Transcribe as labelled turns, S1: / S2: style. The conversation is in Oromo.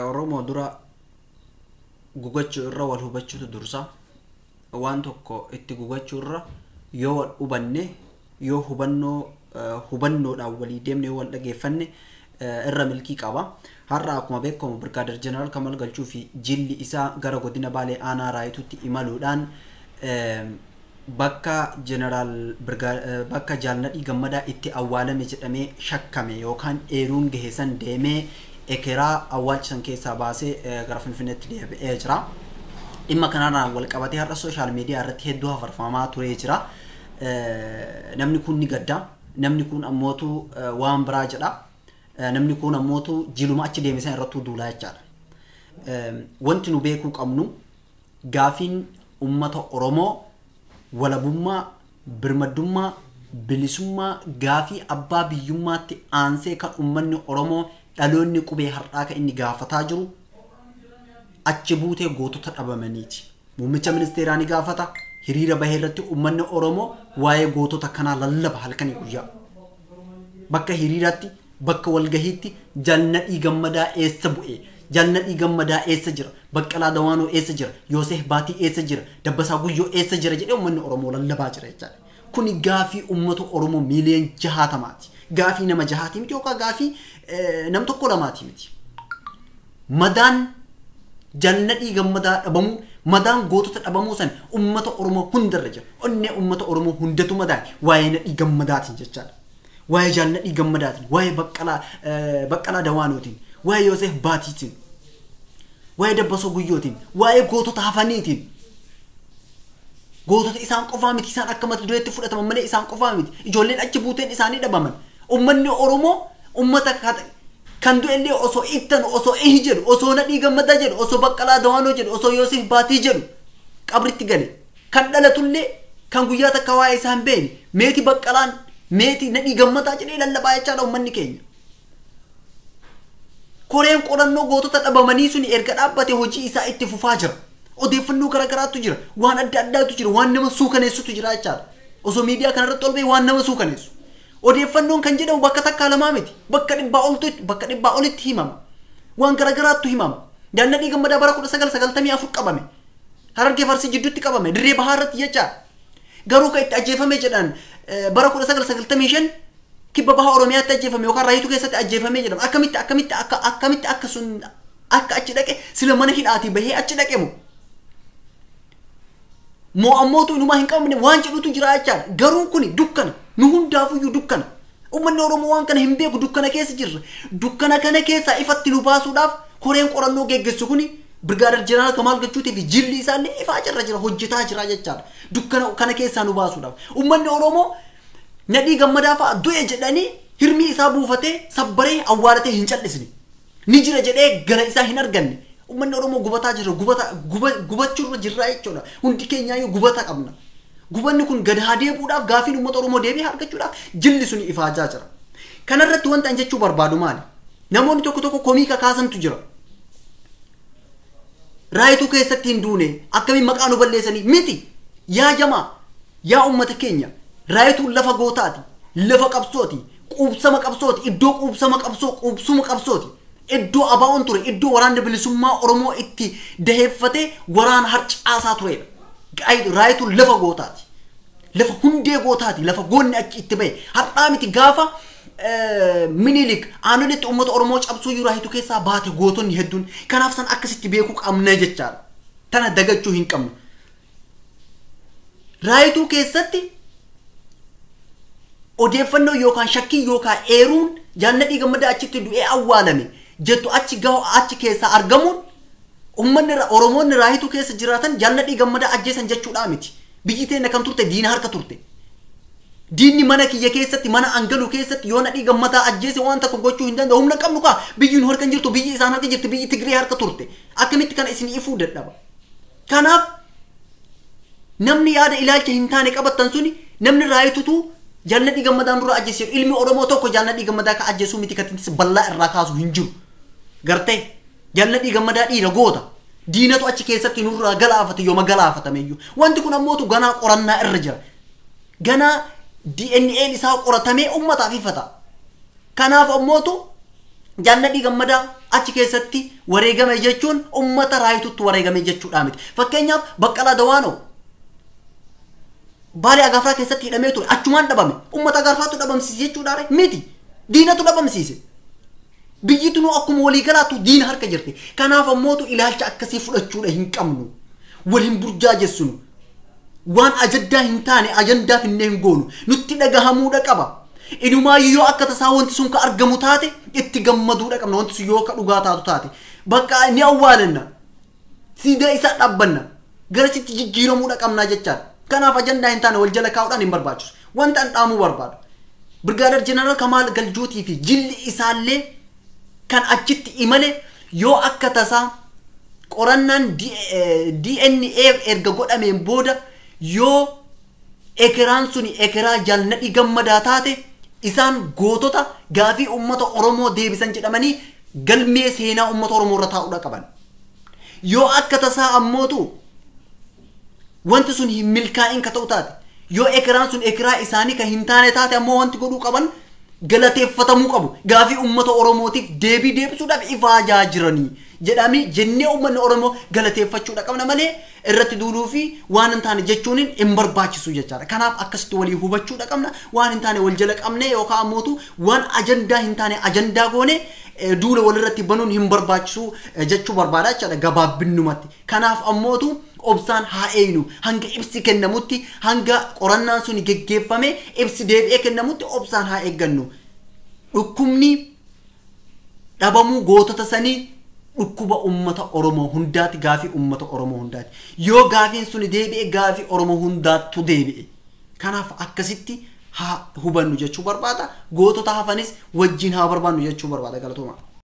S1: Oromoo dura gugachuu irra wal hubachuutu dursa. Waan tokko itti gugachuu irra yoo wal hubanne, yoo hubannoo hubannoodhaan walii deemne, yoo wal dhageeffanne irra milkii qaba. Har'a akkuma beekamu Birgaadir Jeneraal Kamal Galchuu fi jilli isaa gara godina Baalee aanaa Raayituutti imaluudhaan bakka Jeneraal bakka Jaalnadhii Gammadaa itti awwaalame jedhamee shakkame yookaan eeruun gahe san deemee ekeraa awwaalchisan keessaa baasee gara Finfinneetti deebi'ee jira. Dhimma kanarraan wal qabatee har'a sooshaal miidiyaa irratti hedduu hafarfamaa turee jira. Namni kun ni gadda. Namni kun ammootu waan biraa jedha. Namni kun ammootu jiluma achi deeme san irrattuu duulaa jechaadha. Wanti nu beekuu qabnu gaafiin uummata Oromoo walabummaa, birmadummaa, bilisummaa gaafii abbaa biyyummaatti aansee kan uummanni Oromoo dhaloonni qubee har'aa kan inni gaafataa jiru achi buutee gootota dhabamaniiti. Muummicha ministeeraa ni gaafata. Hiriira bahee irratti uummanni Oromoo waa'ee gootota kanaa lallaba halkanii guyyaa. Bakka hiriiraatti, bakka walgahiitti Jaalnadhii Gammadaa eessa bu'e? Jaalnadhii Gammadaa eessa jira? Baqqalaa Dawaanoo eessa jira? Yoosef Baatii eessa jira? Dabbasaa Guyyoo eessa jira jedhee uummanni Oromoo lallabaa jira jechaadha. Kuni gaafii uummata Oromoo miiliyoon 60ti. Gaafii nama 6 miti yookaan gaafii nam tokko lamaati miti. Madaan Jaalnadhii Gammadaa dhabamuu, madaan gootota dhabamuu san uummata Oromoo hundarra jira. Onnee uummata Oromoo hundatu madaa'e waa'ee Nadhii Gammadaatiin jechaadha. Waa'ee Jaalnadhii Gammadaatiin, waa'ee Baqqalaa Dawaanootiin, waa'ee Yoosef Baatiitiin, waa'ee Dabbasoo Guyyootiin, waa'ee gootota hafaniitiin. Gootota isaan qofaa miti, isaan akka mata dureetti fudhataman malee isaan qofaa miti. Ijoolleen achi buuteen isaanii dhabaman. Uummanni Oromoo uummata kan du'e illee osoo ittan, osoo ihi jedhu, osoo Nadhii Gammadaa jedhu, osoo Baqqalaa Dawaanoo jedhu, osoo Yoosef Baatii jedhu qabritti gale. Kan dhalatullee kan guyyaa takka waa'ee isaa hin beekne meeti Baqqalaan, meeti Nadhii Gammadaa jedhee lallabaa jechaadha uummanni keenya. Koreen qorannoo gootota dhabamanii suni erga dhaabbate hojii isaa itti fufaa jira. Odeeffannoo garaagaraatu jira, waan adda addaatu jira, waan nama suukaneessutu jira jechaadha. Osoo miidiyaa kanarratti ol ba'e waan nama suukaneessu. Odeeffannoon kan jedhamu bakka takkaa lamaa miti, bakka dhibbaa oltu, bakka dhibbaa olitti himama. Waan garaagaraatu himama. Jaalnadhii Gammadaa bara 1994 qabame. Harargee Farsii jidduutti qabame, dirree bahaa irratti jechaadha. Garuu kan itti ajjeefame jedhan bara 1995 kibba bahaa Oromiyaatti ajjeefame yookaan Raayituu keessatti ajjeefame jedhama. Akkamitti akkamitti akka akkamitti akka sun akka achi dhaqe sila mana hidhaatii bahee achi dhaqe moo? Moo ammootu inumaa hin qabne waan jedhutu jira jechaadha. Garuu kuni dukkana. Nu hundaafuyyuu dukkana. Uummanni Oromoo waan kana hin beeku, dukkana keessa jirra. Dukkana kana keessaa ifatti nu baasuudhaaf koreen qorannoo geggeessu kuni Birgaadir Jeneraal Kamaal Galchuutii fi jilli isaallee ifaa jirra jira, hojjetaa jira jechaadha. Dukkana kana keessaa nu baasuudhaaf. Uummanni Oromoo Nadhii Gammadaa fa'aa du'e jedhanii hirmii isaa buufatee sabbaree awwaalatee hin callisne. Ni jira jedhee gara isaa hin arganne. Uummanni Oromoo gubataa jira, gubachuurra jirra jechuudha. Hundi keenyaayyuu gubata qabna. Gubanni kun gad haa deebi'uudhaaf gaafiin uummata Oromoo deebii argachuudhaaf jilli suni ifaajaa jira. Kanarratti wanta an jechuu barbaadu maali? Namoonni tokko tokko komii kakaasantu jira. Raayituu keessatti hin duune akkamiin maqaa nu balleessanii miti. Yaa jamaa, yaa uummata keenya, raayituun lafa gootaati, lafa qabsooti, quubsama qabsooti, iddoo quubsama qabsoo, quubsuma qabsooti. Iddoo abaa'oon ture, iddoo waraanni bilisummaa Oromoo itti daheeffatee waraana harcaasaa turedha. Raayituun lafa gootaati. Lafa hundee gootaati, lafa goonni achi itti bahe. Har'aa miti gaafa Minilik aanoletti uummata Oromoo cabsuu iyyuu raayituu keessaa baate gootonni hedduun. Kanaaf san akkasitti beekuu qabna jechaadha. Tana dagachuu hin qabnu. Raayituu keessatti odeeffannoo yookaan shakkii yookaan eeruun Jaalnadhii Gammadaa achitti du'ee awwaalame jettu achi gahu achi keessaa argamuun uummanni Oromoonni raayituu keessa jiraatan Jaalnadhii Gammadaa ajjeesan jechuudhaa miti. Biyyi teenya kan turte diina harka turte. Diinni mana kiyya keessatti, mana angalu keessatti yoo Nadhii Gammadaa ajjeese waan tokko gochuu hin danda'u. Humna qabnu kaa biyyi nu harka hin jirtu, biyyi isaan harka jirti, biyyi Tigree harka turte. Akkamitti kana isin ifuu dadhaba. Kanaaf namni yaada ilaalcha hin taane qabattan suni namni raayitutu Jaalnadhii Gammadaan dura ajjeese. Ilmi Oromoo tokko Jaalnadhii Gammadaa ka ajjeesuu miti kan bal'aa irraa kaasu hin jiru. Gartee Jaalnadhii Gammadaa dhiira goota. Diinatu achi keessatti nurraa galaafate yooma galaafatame iyyuu. Wanti kun ammootu ganaa qorannaa irra jira. Ganaa DNA'n isaa qoratamee uummataaf ifata. Kanaaf ammootu Jaalladhii Gammadaa achi keessatti wareegame jechuun uummata Raayitutti wareegame jechuudha miti. Fakkeenyaaf Baqqalaa Dawaanoo Baalee Agaarfaa keessatti hidhamee ture, achumaan dhabame. Uummata Agaarfaatu dhabamsiise jechuudha miti. Diinatu dhabamsiise. Biyyi tunuu akkuma waliigalaatu diina harka jirti. Kanaaf ammootu ilaalcha akkasii fudhachuudha hin qabnu. Wal hin burjaajessinu. Waan ajandaa hin taane ajandaa finnee hin goonu. Nutti dhagahamuudha qaba. Inumaayyuu yoo akka tasaa wanti sun ka argamu taate itti gammaduudha qabna. Wanti sun yoo ka dhugaa taatu taate. Bakka ni awwaalanna. Siidaa isaa dhaabbanna. Garasitti jijjiiramuudha qabnaa jechaadha. Kanaaf ajandaa hin taane wal jala kaa'uudhaan hin barbaachisu. Wanta an dhaamuu barbaadu. Birgaadar Jeneraal Kamaal Galjuutii fi jilli isaallee kan achitti imale yoo akka tasaa qorannaan DNA erga godhameen booda yoo ekeraan suni ekeraa Jaalladhii Gammadaa taate, isaan gootota gaafii uummata Oromoo deebisan jedhamanii galmee seenaa uummata Oromoo irra taa'uudha qaban. Yoo akka tasaa ammootu wanti sun hin milkaa'in ka ta'u taate, yoo ekeraan sun ekeraa isaanii kan hin taane taate, ammoo wanti godhuu qaban galateeffatamuu qabu. Gaafii uummata Oromootiif deebii deebisuudhaaf ifaajaa jiranii jedhamee jennee uummanni Oromoo galateeffachuudha qabna malee irratti duuluu fi waan hin taane jechuun hin barbaachisu jechaadha. Kanaaf akkasitti walii hubachuudha qabna. Waan hin taane wal jala qabne yookaan ammootu waan ajandaa hin taane ajandaa goone duula walirratti banuun hin barbaachisu jechuu barbaada jechaadha gabaabbinumatti. Kanaaf ammootu obsaan haa eeynu, hanga ibsi kennamutti, hanga qorannaan sun geggeeffame ibsi deebi'ee kennamutti obsaan haa eeggannu. Dhukkubni dhabamuu gootota sanii dhukkuba uummata Oromoo hundaati, gaafii uummata Oromoo hundaati. Yoo gaafiin sun deebi'e gaafii Oromoo hundaattu deebi'e. Kanaaf akkasitti haa hubannu jechuu barbaada. Gootota hafanis wajjin haa barbaannu jechuu barbaada. Galatooma.